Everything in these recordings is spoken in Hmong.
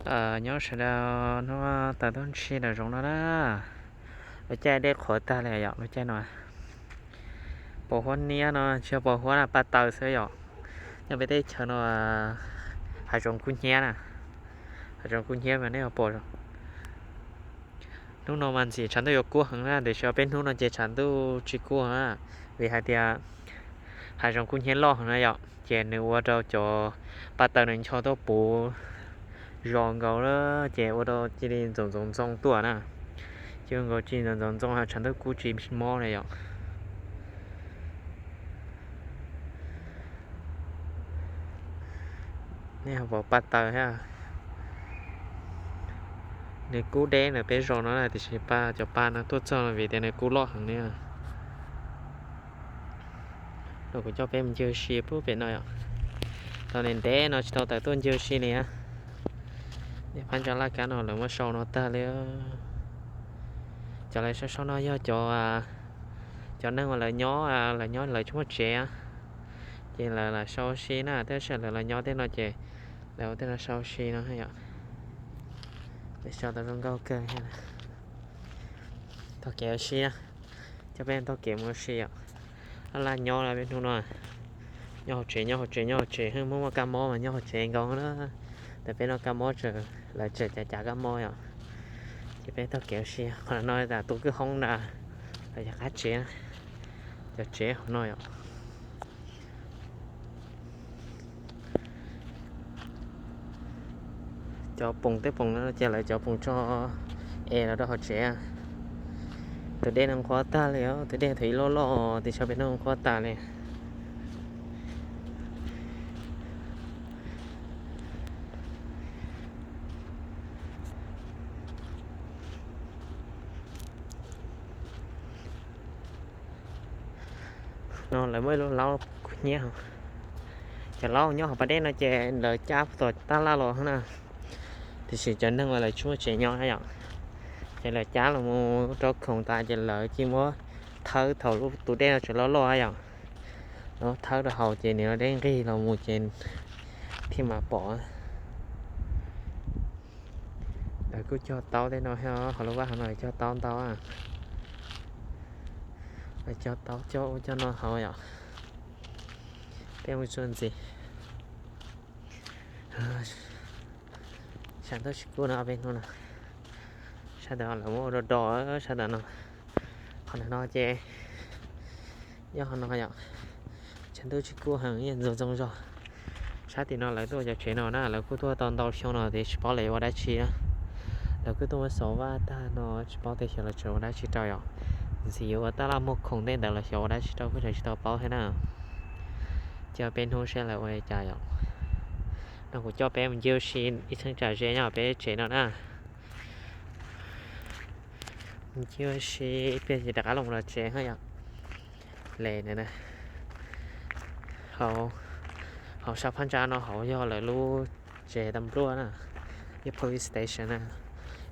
Nyob sawv daws, hnub no tawm tuaj ntshis nram zoov no na. Lub caij dej qhuav tag li yom, lub caij no. Pos huab niab no tsis yog pos huab na, paj taws xwb yom. Nyob peb teb chaws no hav zoov kub hnyiab na. Hav zoov kub hnyiab mas nej pom. Hnub no mas ntxim tshav ntuj yuav kub heev na, tiam sis ob peb hnub no ces tshav ntuj tsis kub heev na, vim hais tias hav zoov kub hnyiab loj heev na yom, ces nws ua rau cov paj taws nws ncho tuaj puv zos nkaus lawm, ces ua rau cia li ntxoov ntxoov ntxoo tuaj na. Ces ua nkaus cia li ntxoov ntxoov ntxoo, tshav ntuj kub tsis mob li yom. Nej pom paj taws thiab. Nws kub deb ntawm peb zos no na, tiam sis paj, cov paj no tuaj txog vim tias nws kub loj heev li. Los kuv coj peb mus ncig ua si puag pem no yom. Tau ntev ntev no tsis tau tawm tuaj ncig ua si li na. Nej, phab ntsa laj kab no lawv muab sau no tag li. Cov lawv sau sau no yog cov, cov neeg uas lawv nyob, lawv nyob lawv tsis muaj tsev, ces lawv lam sau ua si na, tab sis lawv los nyob tej no ces lawv ua tej no sau ua si no yom. Lawv sau tau zoo nkauj kawg. Taug kev ua si na, coj peb taug kev mus ua si yom. Laj laj nyob peb hnub no, nyob hauv tsev, nyob hauv tsev, nyob hauv tsev, muaj muaj kab mob mas nyob hauv tsev nkaus na. Ntawm peb no kab mob tseem, lawv tseem cav cav kab mob yom. Ces peb taug kev ua si, qhov no tas tus kwj hoob na, lawv cov qab tsev, cov tsev hauv no yom. Cov poom, tej poom no ces lawv cov poom tso es los rau hauv tsev. Tus dej no qhuav tag li, tus dej thaum ub loj loj, tiam sis peb no qhuav tag li. No lawv muaj ib lub laub kub hnyiab. Cov laub nyob hauv pas dej no ces lawv cab puag tom tab laj los na, tiam sis cov neeg uas lawv tsis muaj tsev nyob yom, ces lawv cab los mus rau khoom tas ces lawv cia li muab thawb thaum lub tus dej no tseem loj loj yom. Lawv muab thawb rau hauv ces nws deb nqig los mus ces thiaj mam pom. Lawv kuj cog taub tej no thiab, hauv lub vaj hauv no lawv cog taub ntau. Lawv cog taub cog ub cog no hauv yom. Peb mus txuas ntxiv. Tshav ntuj tsis kub no, ob peb hnub no. Sab ntawm lawv muab ua do do, sab ntawm no. Qhov ntawm no ces yog qhov no yom, tshav ntuj tsis kub heev, yeej ntxoov ntxoo zog. Sab tim no lawv tuaj cov tsev no na, lawv kuj tuaj tau ntau xyoo no tiam sis tsis paub lawv yuav ua dab tsi na. Lawv kuj tuaj muab xov vaj tag no tsis paub tias xyov lawv tseem ua dab tsi rau yom. Ntxim yuav ua tab laj muag khoom tej ntawd los xyov ua dab tsi rau kuj tseem tsis tau paub thiab na. Ces peb hnub seb lawv ua li cas yom. No kuv coj peb mus ncig ua si ib cheeb tsam ze nyob peb tsev no na. Mus ncig ua si ib pliag ces rov qab los tsev yom. Le na, hauv sab phab ntsa no hauv yog lawv lub tsev tas npluaj na, ib police station na.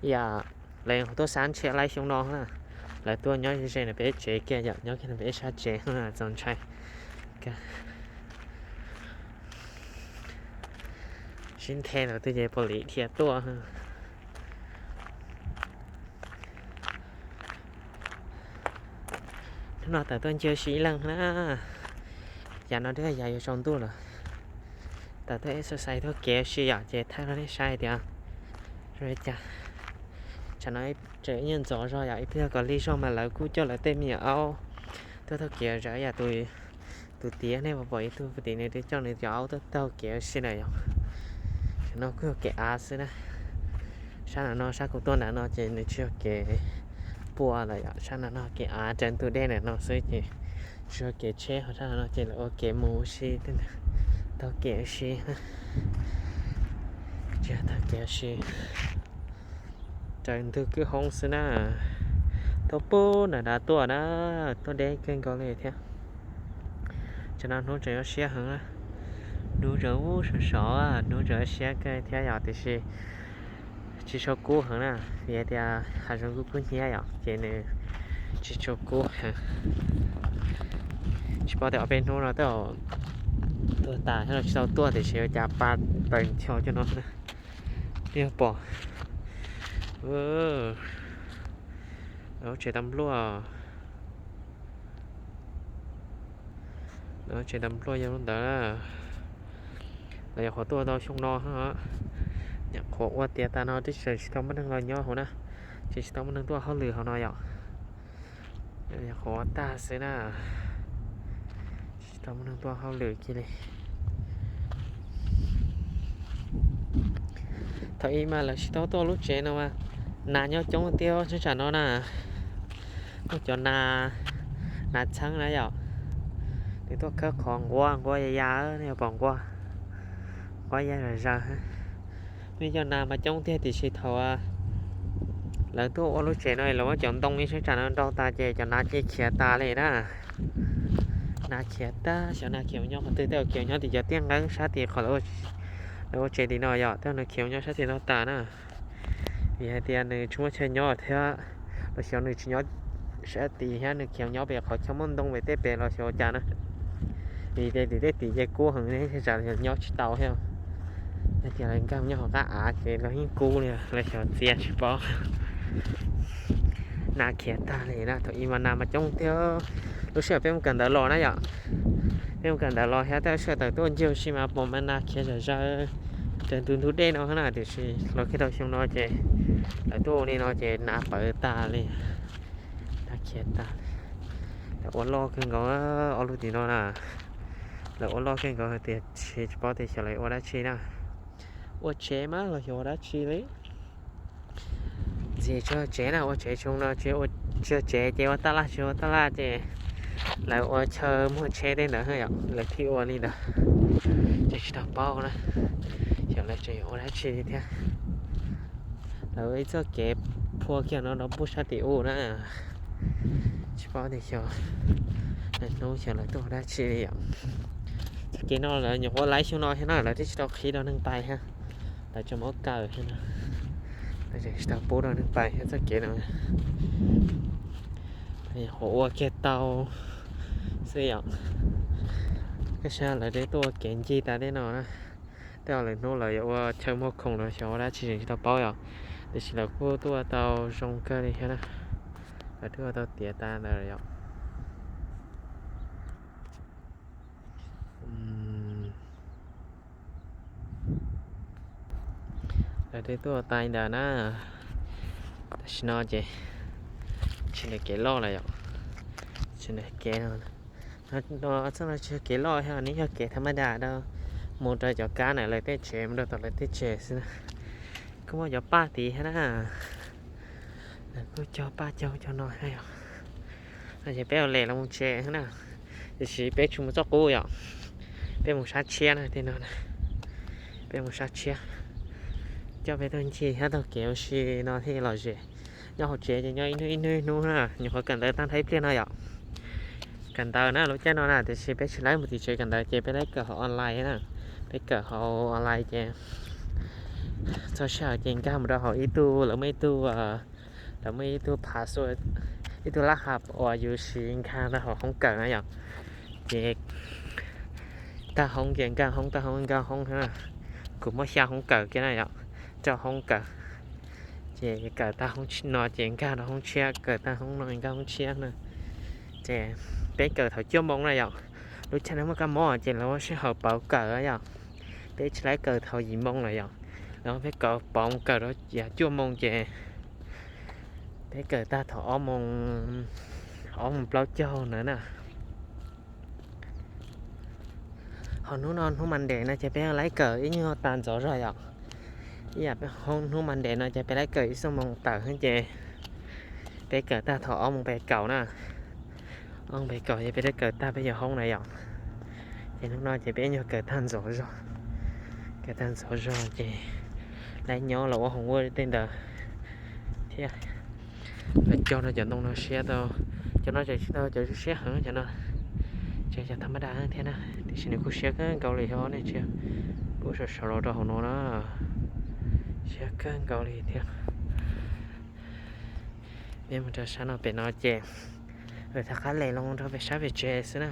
Ib yam lawv tuaj sab ntshiab laib xyoo no na, lawv tuaj nyob ze ze ntawm peb tsev kiag yom, nyob kiag ntawm peb sab tsev na, txaus ntshai. Sib nthe ntawd twb ces police dhia tuaj. Hnub no tawm tuaj ncig ua si ib leeg na. Yav no twb yog yav yuav tsaus ntuj lawm. Tawm tuaj exercise taug kev ua si yom, ces thaij rau nej saib tias zoo li cas. Tsam no tseem ib nyuag ntxov zog yom, ib pliag kom lig zog mas lawv kuj coj lawv tej me nyuam aub tuaj taug kev zom zaws. Tus tiav nej puas pom ib tug puag tim nws twb coj nws cov aub tuaj taug kev ua si na yom. Tam no kuj yog kev av xwb na. Sab nram no, sab kuv tuaj nram no ces nws tsis yog kev pua lawm yom, sab nram no kev av raws ntug dej nram no xwb ces tsis yog kev tsheb, ho sab nram no ces lawv ua kev mus ua si, taug kev ua si. Tsis yog taug kev ua si, raws ntug kwj hoob xwb na. Tuaj puag nram nrad tuaj na, tuaj deb kawg nkaus li thiab. Tsam no hnub tseem yuav siab heev na. Hnub tseem ub sov sov, hnub tseem yuav siab kawg thiab yom, tiam sis tsis tshua kub heev na, vim tias hav zoov kub kub hnyiab yom, ces nws tsis tshua kub heev. Tsis paub tias ob peb hnub no tej zaum tuag tas thiab los tsis tau tuaj, tiam sis ua cas pa taws ncho cov no na. Yog pom, lub tsev tau npluaj, lub tsev tau npluaj yog lub ntawd. Los yog qhuav tuaj tau xyoo no, nyuam qhuav ua tiav tas no twb tsis tau muaj neeg los nyob hauv na, ces tsis tau muaj neeg tuaj hauj lwm hauv no yom. Nyuam qhuav ua tag xwb na, tsis tau muaj neeg tuaj hauj lwm kiag li. Thaum ub mas lawv tsis tau tuaj lub tsev no mas nas nyob coob tiag teb chaws no na. Muaj cov nas, nas txheeb na yom, nws tuaj khawb qhov nquab, nquab ya ya, nej pom nquab, nquab ya zom zaws. Muaj cov nas mas coob tiag tiam sis thaum lawv tuaj ua lub tsev no lawv muab cov ntoo ib sab tsam no nrau tas ces cov nas ces khiav tas li na. Nas khiav tag, xyov nas khiav mus nyob qhov twg, tej zaum khiav mus nyob tim cov tiaj nqeeb sab tim qhov lawv ua tsev tim no yom, tej zaum nws khiav mus nyob sab tim no tas na. Vim hais tias nws tsis muaj chaw nyob thiab, los xyov nws tsis nyob sab tid thiab, nws khiav nyob pem qhov chaw muaj ntoo pem tej pem los xyov ua cas na. Vim tej tim tej tim ces kub heev, tej tsam nyob tsis tau thiab. Hais tias lawv nkag nyob hauv qab av ces lawv yeej kub li, lawv xyov txias tsis paub. Nas khiav tag li na, thaum ub mas nas mas coob tiag. Lub sij hawm peb mus kawm ntawv los na yom, peb mus kawm ntawv los thiab tej sij hawm tawm tuaj ncig ua si mas pom mas nas khiav zom zaws raws ntug ntug dej no na, tiam sis los kiag rau xyoo no ces lawv tuaj ua li no ces nas pawv tas li, nas khiav tas. Lawv ua loj kawg nkaus, ob lub tim no na, lawv ua loj kawg nkaus tiam sis tsis paub tias xyov lawv ua dab tsi na. Ua tsev mas los xyov ua dab tsi li. Ntxim tsis yog tsev na, ua tsev xyoo no tsis yog tsev ces ua taj laj tsis ua taj laj ces lawv ua chaw muag tsheb tej ntawd yom, lawv thiaj ua li ntawd. Ces tsis tau paub na, xyov lawv tseem yuav ua dab tsi li thiab. Lawv ua ib txoj kev phua kiag no rau pub sab tim ub na, tsis paub tias xyov lawv hnub xyov lawv tuaj ua dab tsi li yom. Txoj kev no lawv nyuam qhuav laiv xyoo no thiab na, lawv thiaj tsis tau qhib rau neeg pais thiab, lawv tseem muab kaw thiab na, lawv tseem tsis tau pub rau neeg pais thiab txoj kev no. Nyuam qhuav ua kiag tau xwb yom. Kaj sab lawv twb tuaj ua kev ncig tas tej no na. Tej zaum lwm hnub lawv yuav ua chaw muag khoom los xyov ua dab tsi tseem tsis tau paub yom. Tiam sis lawv kuj tuaj ua tau zoo kawg li thiab na. Lawv twb ua tau tiav tas ntawd yom. Lawv twb tuaj ua tas ntawd na. Tam sim no ces tsis nws kev loj lawm yom. Tsis nws kev no, txoj no tsis yog kev loj, nws yog kev tha ma da rau mus rau cov kab na, lawv tej tsev mus rau tom lawv tej tsev xwb na. Kuj muaj cov paj tid thiab na. Lawv kuj cog paj cog cov no thiab yom. No ces peb ua les los mus tsev na. Tiam sis peb tsis mus txoj qub yom. Peb mus sab tshiab na, tej no na. Peb mus sab tshiab, coj peb tuaj ncig thiab taug kev ua si no thiaj lom zem. Nyob hauv tsev ces nyob ib hnub ib hnub ib hnub na, nyuam qhuav kawm ntawv tag nrho ib pliag no yom. Kawm ntawv na lub caij no na, tiam sis peb tsis laib mus tim tsev kawm ntawv ces peb laib kawm hauv online na. Peb kawm hauv online ces txog sij hawm ces nkag mus rau hauv ib tug, lawv muaj ib tug, lawv muaj ib tug password, ib tug lab hab uas yus siv nkag rau hauv hoob kawm na yom. Ces tag hoob ces nkag hoob, tag hoob nkag hoob na. Kuv muaj xya hoob kawm kiag na yom, rau hoob kawm. Ces kawm tag hoob no ces nkag rau hoob tshiab, kawm tag hoob no nkag hoob tshiab na. Ces peb kawm thaum cuaj moo na yom. Lub caij no muaj kab mob ces lawv ua sij hawm pauv kawm yom. Peb tsis laib kawm thaum yim moo lawm yom. Lawv ua peb kawm pauv mus kawm rau yav cuaj moo ces peb kawm tag thaum ob moo, ob moo plaub caug ntawd na. Ho hnub no hnub Monday no ces peb laib kawm ib nyuag tag ntxov zog yom. Ib yam hnub Monday no ces peb laib kawm ib xuab moos tawm ces peb kawm tag thaum ob moos peb kaum na. Ob moos peb kaum ces peb laib kawm tag peb yuav hoob na yom. Ces hnub no ces peb nyuag kawm tag ntxov zog, kawm tag ntxov zog ces laib nyob los ua homework tej ntawd thiab. Lawv cog rau cov ntoo no siab tau, cov no tseem tsis tau cov siab heev cov no, tseem cov tha ma da thiab na, tiam sis nws kuj siab kawg nkaus li, yog nej tsis pub saum saud los rau hauv no na, siab kawg nkaus li thiab. Peb mus rau sab no, pem no ces lawv rov qab les los rau pem sab pem tsev xwb na,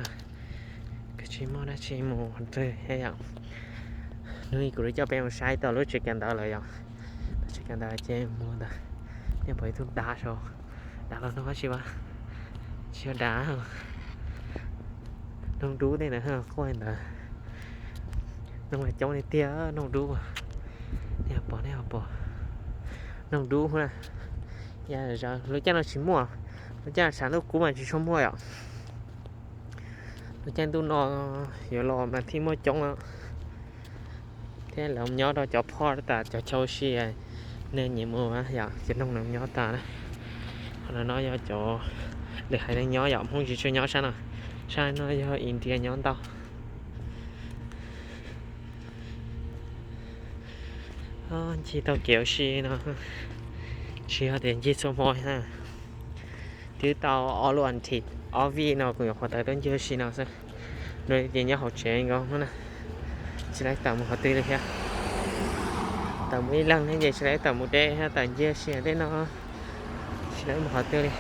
kuj tsis muaj dab tsi mus twg thiab yom. Hnub ib kuv twb coj peb mus saib tau lub tsev kawm ntawv lawm yom. Tsheb cov ntawd ces mus ntawd, nej pom ib tug dav saud, dav los nug dab tsi as? Tsis yog dav, noog dub tej ntawd, quaj li ntawd. Noog mas coob li tiag, noog dub. Nej ho pom, nej ho pom, noog dub na. Lub caij no tsis muaj, lub caij no tshav ntuj kub mas tsis tshua muaj yom. Lub caij ntuj no yuav los mas thiaj muaj coob thiab. Lawv nyob rau cov phoj tas cov chaw ua si, neeg nyiam mus yom, ces noog no nyob tas na. Qhov no no yog cov lwm haiv neeg nyob yom, Hmoob tsis tshua nyob sab no. Sab no yog India nyob ntau. Ncig taug kev ua si no, tsis yog tias ncig txhua hmo na. Twb tau ob lub as thiv, ob vij no kuv nyuam qhuav tawm tuaj ncig ua si no xwb. Dua li ces nyob hauv tsev nkaus na, tsis laib tawm mus qhov twg li thiab. Tawm mus ib leeg thiab ces tsis laib tawm mus deb thiab, tawm ncig ua si tej no, tsis laib mus qhov twg li.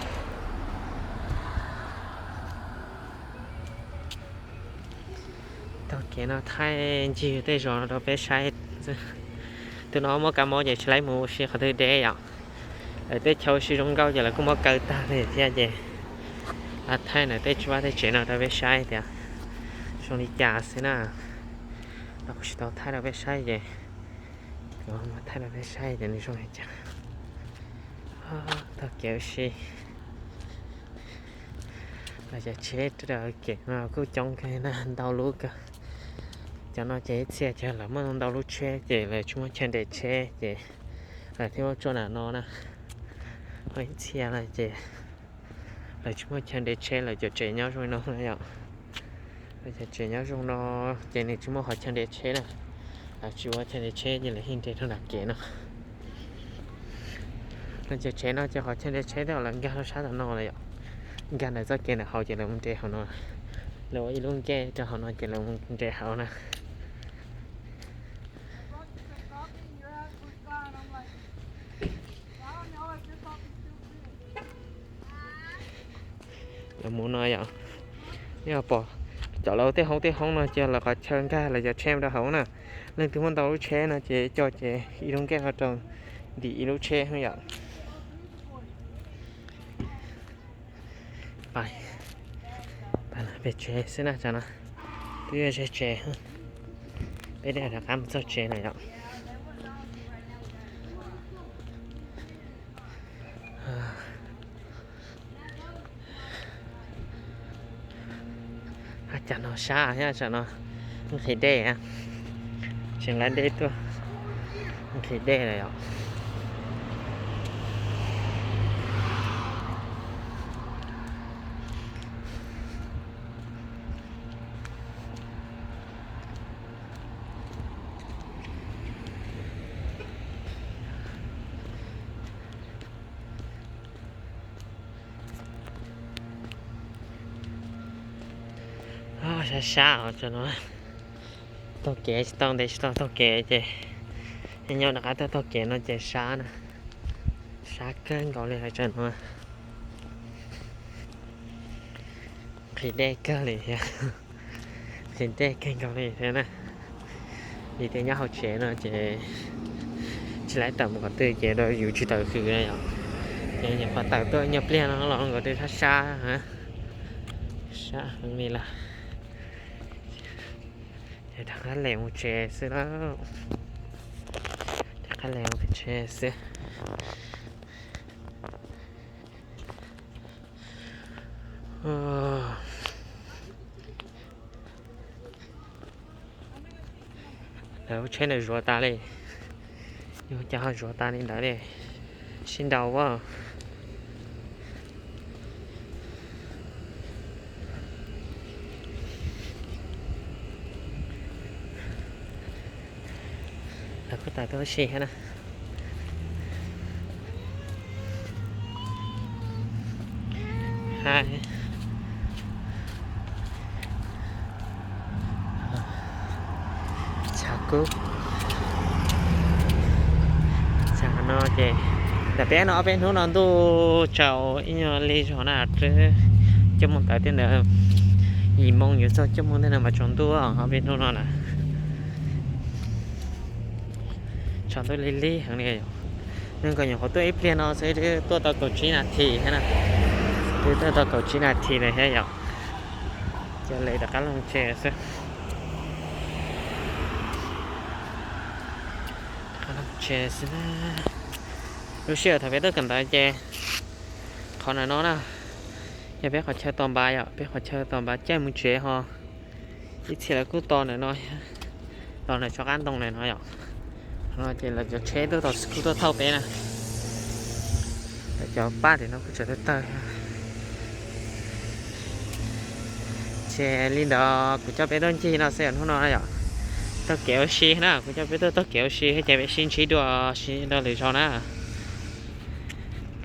Taug kev no thaij ncig tej zos no rau peb saib. Tus no muaj kab mob ces tsis laib mus ua si qhov twg deb yom. Lawv tej chaw ua si zoo nkauj ces lawv kuj muab kaw tag li thiab ces thaij ntawm tej vaj tej tsev no rau peb saib tias zoo li cas xwb na. Los kuv tsis tau thaij rau peb saib ces, kuv thaij rau peb saib tias nws zoo li cas. Taug kev ua si. Los cov tsheb raws kev no kuj coob kawg na, ntau lub kawg. Cov no ces ib txhia ces lawv muaj ntau lub tsheb ces lawv tsis muaj chaw nres tsheb ces lawv thiaj muab tsuam nram no na. Ho ib txhia no ces lawv tsis muaj chaw nres tsheb, lawv cov tsev nyob zoo li no na yom. Lawv cov tsev nyob zoo no ces nws tsis muaj qhov chaw nres tsheb na. Lawv tsis ua chaw nres tsheb ces lawv thiaj nres rau nram kev no. Lawv cov tsev no ces qhov chaw nres tsheb tej zaum lawv nkag rau sab tom no lawm yom. Nkag ntawm txoj kev ntawm hauv ces lawv mus nres hauv no. Lawv ua ib lub nkej rau hauv no ces lawv mus nres hauv na. Lawv mus no yom, nej pom cov lawv tej hoob tej hoob no ces lawv qhov chaw nkag lawv cov tsheb rau hauv na. Leej twg muaj ntau lub tsheb no ces coj ces ib lub nkej no rau ntim ib lub tsheb yom. Peb tsev xwb na, tam no twb yog zej tsev, peb rov qab mus txog tsev na yom. Cas no sab thiab, tam no nqhis dej, tsis nqa dej tuaj, nqhis dej lawm yom. Sab sab os, tam no taug kev tsis tau ntev, tsis tau taug kev ces nyob rov qab tuaj taug kev no ces sab na, sab kawg nkaus li hais tam no. Nqhis dej kawg li thiab, nqhis dej kawg nkaus li thiab na. Vim tias nyob hauv tsev no ces tsis laib tawm mus qhov twg ces rau yus tsis tawm hws na yom. Ces nyuam qhuav tawm tuaj ib nyuag pliag no los nkawd twb sab sab, sab heev li lawm. Ces rov qab les mus tsev xwb lauj, rov qab les mus tsev xwb. Lawv lub tsheb ntawd zuav tas li, yus cas ho zuav tas li ntawd li, sib nraus as. Lawv kuj tawm tuaj ua si thiab na. Tshav kub, tshav no ces, tam peb no ob peb hnub no ntuj tsaus ib nyuag li zog na, cuaj moos tawm tej ntawd, yim moos yuav txog cuaj moos tej ntawd mas tsaus ntuj, ob peb hnub no na. Tsaus ntuj lig lig heev li yom. Neeg nkawd nyuam qhuav tuaj ib pliag no xwb twb tuaj tau kaum tsib nas this thiab na. Twb tuaj tau kaum tsib nas this lawm thiab yom. Cia li rov qab los tsev xwb. Rov qab los tsev xwb na. Lub sij hawm thaum peb tuaj kawm ntawv ces qhov ntawm no na, yog peb qhov chaw tos npav yom, peb qhov chaw tos npav caij mus tsev ho. Ib txhia lawv kuj tos ntawm no, tos ntawm tsob qab ntoo ntawm no yom. No ces lawv cov tsheb tuaj tos kuj tuaj thauj peb na. Lawv cov pab tim no kuj tseem tawg tawg. Ces li ntawd kuv coj peb tuaj ncig no xwb yom, hnub no yom. Taug kev ua si na, kuv coj peb tuaj taug kev ua si thiab ces peb sib ntsib dua, sib ntsib dua lwm zaus na.